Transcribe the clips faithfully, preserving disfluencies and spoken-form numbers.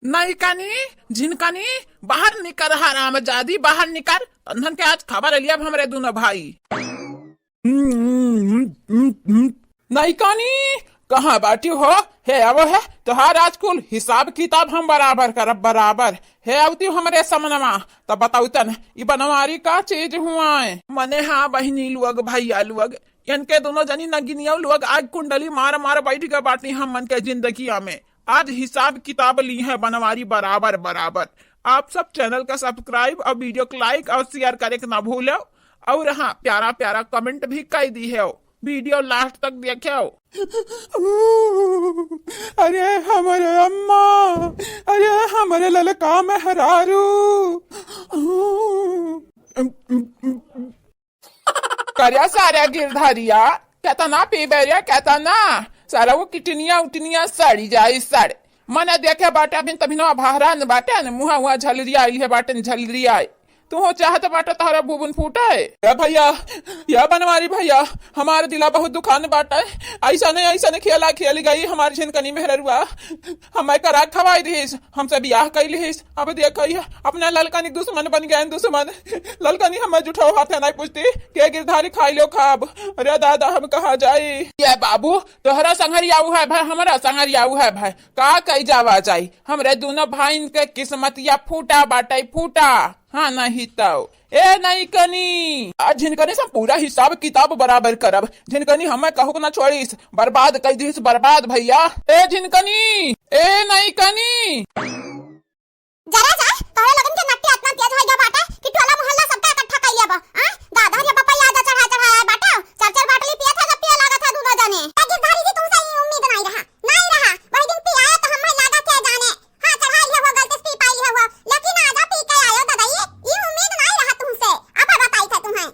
नइकनी, झिनकनी, बाहर निकर, हरामजादी, बाहर निकर। तन्हन के आज खबर लिया अब हमरे दुनो भाई। नइकनी, कहाँ बाटी हो? हे, आवो हे, तोहार आज कुल हिसाब किताब हम बराबर करब, बराबर। हे, आवती हमरे समनवा, तब बताऊ तन, ई बनवारी का चीज हुआ है? मने हाँ बहिनी लोग, भैया लोग, इनके दुनो जनी नगिनिया लोग आग कुंडली मार मार बैठ गए बाटी हमन के जिंदगिया में। आज हिसाब किताब ली है बनवारी बराबर बराबर। आप सब channel का subscribe और video को like और share करे के ना भूलो। और हाँ, प्यारा प्यारा comment भी कर दी है। Video last तक देखो। अरे हमरे अम्मा, अरे हमरे ललका मेहरारू। करे सारा गिरधारिया, केतना पीबे रे, केतना? सारा वो किटनिया उटनिया सड़ी जाई, सड़। मने देखे बाटे, अभी तभी ना बहरान बाटे न, मुहा हुआ झलरिया आई है बाटे न, झलरिया आई। तू हो चाहत बाटे तोहरा बुबुन फूटे। ए भैया, ए बनवारी भैया, हमार दिला बहुत दुखान बाटे। ऐसा नहीं, ऐसा नहीं खेला खेल गई हमार झिनकनी मेहररुआ। हमें करा खवाई दिहिस, हमसे बियाह कई लिहिस। अब देखो ये अपना ललकनी दुश्मन बन गए, दुश्मन। ललकनी हमें जुठो हाथे नहीं पूछती, के गिरधारी खाई लो खाब। अरे दादा, हम कहाँ जाई? ये बाबू, तोहरा संगरियाऊ है भाई, हमरा संगरियाऊ है भाई, का कई जावा जाई? हमरे दोनों भाईन के किस्मतिया फूटा बाटे, फूटा। हाँ, नहीं तो। ए नइकनी, आज झिनकनी से पूरा हिसाब किताब बराबर करब। झिनकनी हमें कहूक ना छोड़ीस, बर्बाद कर दीस, बर्बाद भैया। ए झिनकनी, ए नइकनी। जरा जा, तोहरे लोगन के नट्टी इतना तेज हो गया बाटे कि टोला मोहल्ला सबका इकट्ठा कर लिया बा। आ? दादा रे बापा, याद चढ़ा चढ़ा आए बाटे, चार चार बाटली पिया था, जब पिया लागत है दोनों जने। ए गिरधारी जी, तुमसे ये उम्मीद नहीं रहा, नहीं रहा। वही दिन पियाए तो हमें लागा क्या जाने। हाँ, चढ़ाई है वो, गलती से पी पाई है वो, लेकिन आजा पी के आयो दादा, ये, ये उम्मीद नहीं रहा तुमसे। अब बताई था तुम्हें।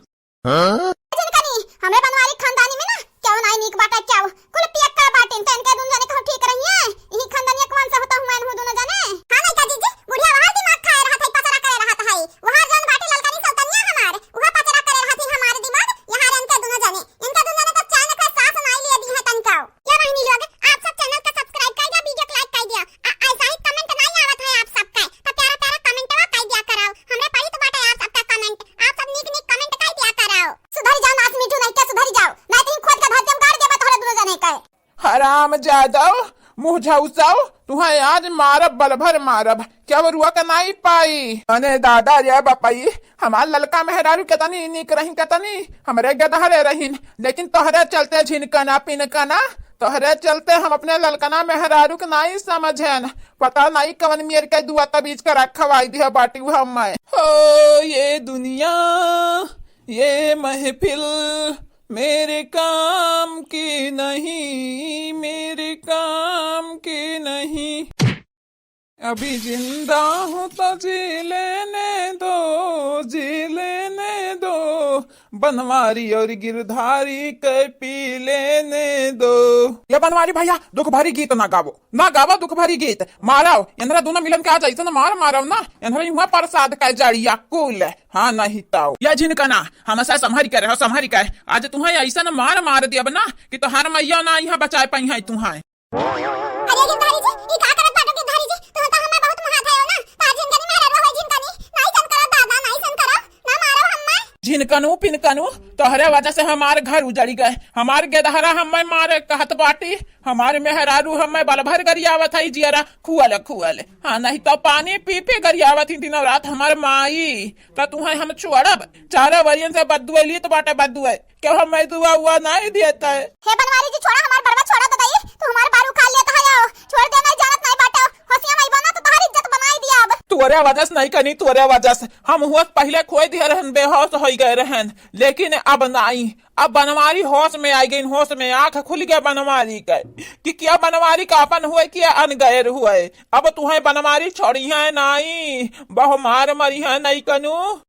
हाँ? जिनकनी, हमरे बनवारी खानदानी में ना, क्यों नहीं नीक बाटा क्यों? कुल पियक्का बाटिन, तो इनके दुन जने कहूँ ठीक रही है। यही खानदानिया कौन सा होता हुआ इनहू दोनों जने? हाँ, नहीं का जीजी, बुढ़िया वहाँ दिमाग खाए रहा था, पचरा करे रहा था, वहाँ जन बाटे ललकनी सौतनिया हमार, वहाँ पचरा करे रहा थी हमारे दिमाग, यहाँ इनके दोनों जने, इनके दोनों जने तो चैन का सांस नहीं लिए दी है तनकाओ। या बहिनी लोग, आप सब channel का subscribe कर दिया, video को like कर दिया। आ, ऐसा ही comment नहीं आवत है आप सबका, तो प्यारा प्यारा comment वा कर दिया करो। हमरे पढ़ी तो बाटे आप सबका comment, आप सब नीक नीक comment कर दिया करो। सुधर जाओ नास मिठू, नहीं क्या सुधर जाओ, नहीं तो खोद के धरती में गाड़ देबा तोहरे दोनों जने के। हराम जादव, मुँह झौसाओ, तुहें आज मारब, बल भर मारब, क्या वो रुआ के नहीं पाई? अने दादा रे बापाई, हमार ललका मेहरारू केतनी नीक रहिन, केतनी हमरे गदहरे रहिन, लेकिन तोहरे चलते झिनकना पिनकना, तोहरे चलते हम अपने ललकना मेहरारू के नाई समझेन। पता नाई कवन मेर के दुआ तबीज करा खवाई दिया बाटी हमें। हो ये दुनिया, ये महफिल मेरे काम की नहीं, मेरे काम की नहीं। अभी जिंदा हूँ तो जी लेने दो, जी लेने दो, बनवारी और गिरधारी के पी लेने दो। ये बनवारी भैया, दुख भरी गीत ना गावो, ना गावो दुख भरी गीत। मारो, इनरा दोनों मिलन के आज ऐसन मार मारो ना, इनरा हुआ प्रसाद का जड़िया कुल। हाँ, नहीं तो। ये झिनकना, हमसे संभरी के रहो, संभरी के। आज तुम्हें ऐसन मार मार दियब ना कि तोहार मैया ना यहाँ बचाए पाई है तुम्हें। अरे गिरधारी जी, ई का करत बाटो गिरधारी जी? तू तो हमें बहुत महात है ना। तार झिनकनी मेहररुआ होई झिनकनी। नाई सन करो दादा, नाई सन करो। ना मारो हमें। झिनकनू पिनकनू, तोहरे वजह से हमार घर उजड़ी गए। हमार गेदहरा हमें मारे कहत बाटी। हमार मेहरारू हमें बल भर गरियावत है जियरा। खुअल, खुअल। हाँ, नहीं तो पानी पी पी गरियावत ही दिनों रात हमार माई। तो तुम्हें हम छोड़ब। चारों वरियन से बद्दुए लीत बाटे बद्दुए। क्यों हमें दुआ हुआ नहीं देता है? हे बनवारी जी, छोड़ा हमार बरवा, छोड़ा तो दई। तू हमार बारू खा लेता है, आओ। छोड़ दे, नहीं जानत नहीं बाटे। होशिया माई बना तो तोहार इज्जत बनाई दिया अब। तोरे वजह से नहीं कनी, तोरे वजह से। हम हुआ पहले खोई दिया रहन, बेहोश होई गए रहन, लेकिन अब नहीं। अब बनवारी होश में आई गई, होश में आंख खुल गया बनवारी के कि क्या बनवारी का अपन हुए, क्या अनगैर हुए। अब तुम्हें बनवारी छोड़ी है नहीं, बहु मार मरी है नहीं कनू।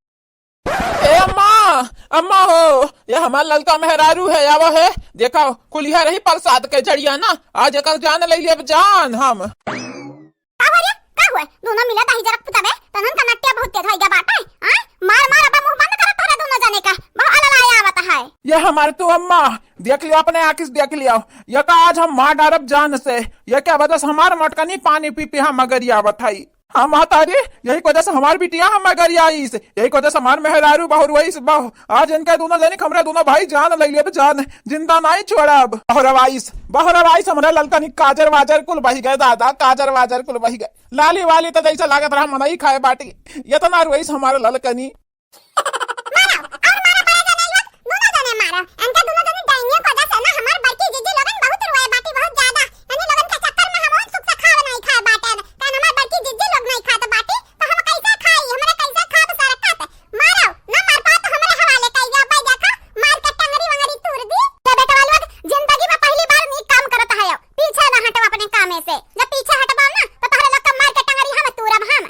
ए अम्मा, अम्मा हो, ये हमार ललका मेहरारू है, आवा है, देखा कुलिया रही प्रसाद के जड़िया ना, आज एकर जान ले लेब जान हम। का हो रे? का हुए? दोनों मिला दाही जरक पुतबे, तनन का नट्टिया बहुत तेज होई गया बाटे, हाँ? मार, मार, अब मुंह बंद करो तोरे दोनों जने का, बहुत अललाया आवत है। ये हमार तू अम्मा, देख लियो, अपने आँखी से देख लियो, ये का आज हम मार डारब जान से। ये क्या वजह से हमार मोटकनी पानी पी पी हम गरियावत हई। हाँ महतारी, यही वजह से हमार बिटिया हम गरियाइस, यही वजह से हमार मेहरारू बहुरवाइस बहु। आज इनका दोनों जनी, हमरा दोनों भाई जान ले लेब जान, जिंदा नहीं छोड़ब। बहुरवाइस, बहुरवाइस हमरा ललकनी काजर वाजर कुल बहि गए दादा, काजर वाजर कुल बहि गए। लाली वाली तो जैसे लागत रहा मनई खाए बाटी, इतना रोइस हमार ललकनी। मारो, और मारो, बड़े जने लोग, दोनों जने मारो। इनका दोनों जने डाइनियों को वजह से ना हमार बड़की जीजी लोगन बहुत रोए बाटी, बहुत ज्यादा। इन्हीं लोगन के चक्कर में हम सुख से खाव नहीं खाए बाटे। काहे हमार बड़की जीजी लोग नहीं खात बाटी, तो हम कैसे खाई? हमरा कैसे खाब सरकत? मारो, ना मार पाओ तो हमरे हवाले कई जाओ। भाई देखो, मार के टंगरी वंगरी तूर दी। ये बेटवा लोग जिंदगी में पहली बार नीक काम करत है। पीछे ना हटो अपने कामे से। जब पीछे हटबो ना, तो तोहरे लोग के मार के टंगरी हम तूरब हम।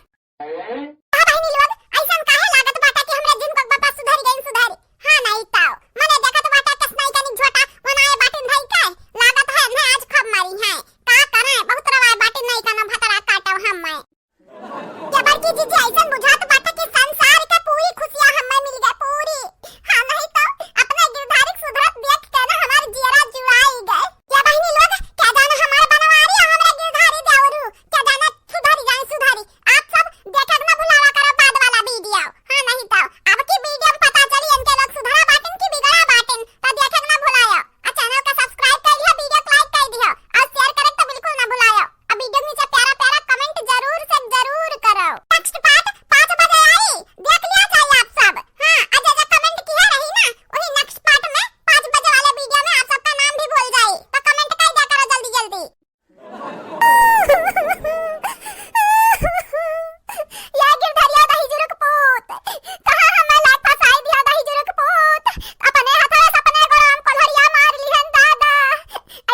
हाँ बहिनी लोग, ऐसन काहे लागत बाटे कि हमरे जिनको बापा सुधर गइन सुधर? हाँ नहीं ताओ, मने देखत बाटे कस नहीं कनी झोटा बनाए बाटिन धई के। लागत है ना आज खूब मारी है। का करे, बहुत रवाए बाटिन नहीं कनो भतरा काटो हम मैं। ये बड़की जीजी ऐसन बुझात बाटे कि संसार के पूरी खुशियाँ हमें मिल गए, पूरी। हाँ नहीं तो अपने गिरधारी के सुधरत देख के ना हमार जियरा जुड़ाई गए। ये बहिनी लोग, क्या जाने हमार बनवारी और हमरे गिरधारी देवरू, क्या जाने सुधरी जाए सुधरी। आप सब देखे के ना भुलावा करो बाद वाला वीडियो। हाँ नहीं तो अब की वीडियो में पता चली इनके लोग सुधरा बाटिन की बिगड़ा बाटिन, तो देखे के ना भुलायो। और चैनल का सब्सक्राइब कर लियो, वीडियो को लाइक कर दियो और शेयर करे तो बिल्कुल ना भुलायो। अब वीडियो के नीचे प्यारा प्यारा कमेंट जरूर से जरूर करो। नेक्स्ट पार्ट पाँच बजे आई, देख लिया जाए आप सब। हाँ, आज जो कमेंट किया रही ना, वही नेक्स्ट पार्ट में पाँच बजे वाले वीडियो में आप सबका नाम भी बोल जाए, तो कमेंट कर दिया करो जल्दी जल्दी। या गिरधरिया दही जुरुक पूत, कहाँ हमें लात फसाई दिया दही जुरुक पूत। अपने हथवे से अपने गोड़ाम कोल्हरिया मार लिहन दादा।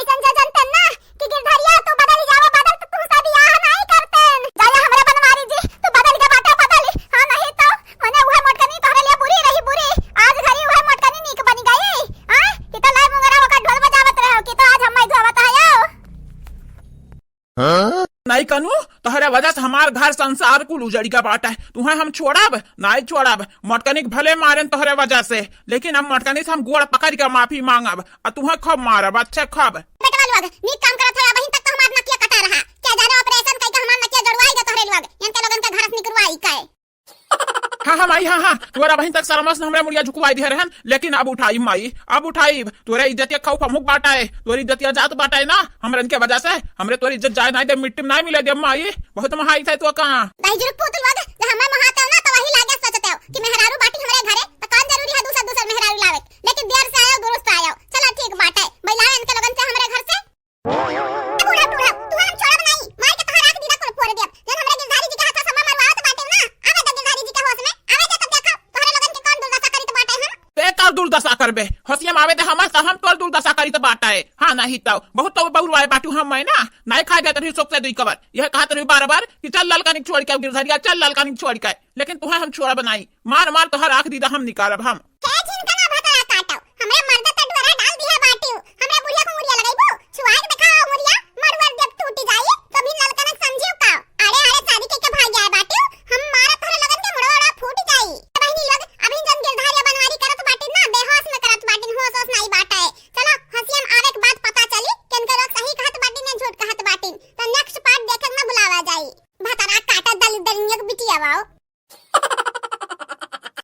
ऐसन जे जनतन ना कि गिरधरिया तू बदल जावा, बदल तो तुमसे बियाह नहीं करतन। जाया हमरे बनवारी जी, तू बदल के बाटा बदल। हाँ नहीं तो मने उहे मोटकनी तोहरे लिए बुरी रही बुरी, आज घरी उहे मोटकनी नीक बन गई। हाँ कि तो लाए मुंगरा होकर ढोल बजावत रहो कि तो आज हम मैं धोवत आयो। हाँ? नहीं कनू, तोहरे वजह से हमार घर संसार कुल उजड़ गया बाटे। तुहे हम छोड़ब? नहीं छोड़ब। मोटकनी के भले मारेन तोहरे वजह से, लेकिन अब मोटकनी से हम गोड़ पकड़ के माफी मांगब, आ तुहे खूब मारब, अच्छे खूब। बेटवा लोग, नीक काम करत है, अबहिन तक तो हमार नकिया कटा रहा। क्या जाने ऑपरेशन कई के हमार नकिया जड़वाई दे तोहरे लोग, इनके लोगन के घर से निकरवाई के। हाँ, हाँ, माई, हाँ, हाँ, तोरा बहिन तक सरमस ने हमरा मुड़िया झुकवाई दिहे रहन, लेकिन अब उठाई, माई, अब उठाई। तोरे इज्जतिया खाऊ फमुक बाटा है, तोरे इज्जतिया जात बाटा है ना, हमरे इनके वजह से, हमरे तोरी इज्जत जाए नहीं दे, मिट्टी में नहीं मिले दे, माई, बहुत महाई थे तो कहाँ। दाई जुरुक पूत लोग, जब हमें महाते हो ना, तो वही लागे सोचते हो कि मेहरारू बाटी हमरे घरे, तो कौन जरूरी है दूसर, दूसर मेहरारू लावे, लेकिन देर से आयो, दुरुस्त आयो। चलो ठीक बाटे, बैलावे इनके लोगन से हमरे घर से। बूढ़ा, बूढ़ा, तू हम छोड़ब नहीं, मार के तोहार आँख दीदा कुल फोड़ देब। जन हमरे गिरधारी जी के हाथ से मरवावत बाटे ना, आवे दे गिरधारी जी के होश में, आवे दे तब देखा, तोहरे लोगन के कौन दुर्दशा करित बाटे हम। ते का दुर्दशा करबे? होशिया में आवे दे हमर, त हम तोर दुर्दशा करित बाटे। हाँ, नहीं तो, बहुत तो बहुरवाए बाटू हम, मैं ना, नहीं खाए देत रही सुख से दुई कबर। यह कहत रही बार बार कि चल ललका निक छोड़ के, गिरधारिया, चल ललका निक छोड़ के। लेकिन तुहे हम छोड़ब नहीं, मार मार तोहार आँख दीदा हम निकारब हम।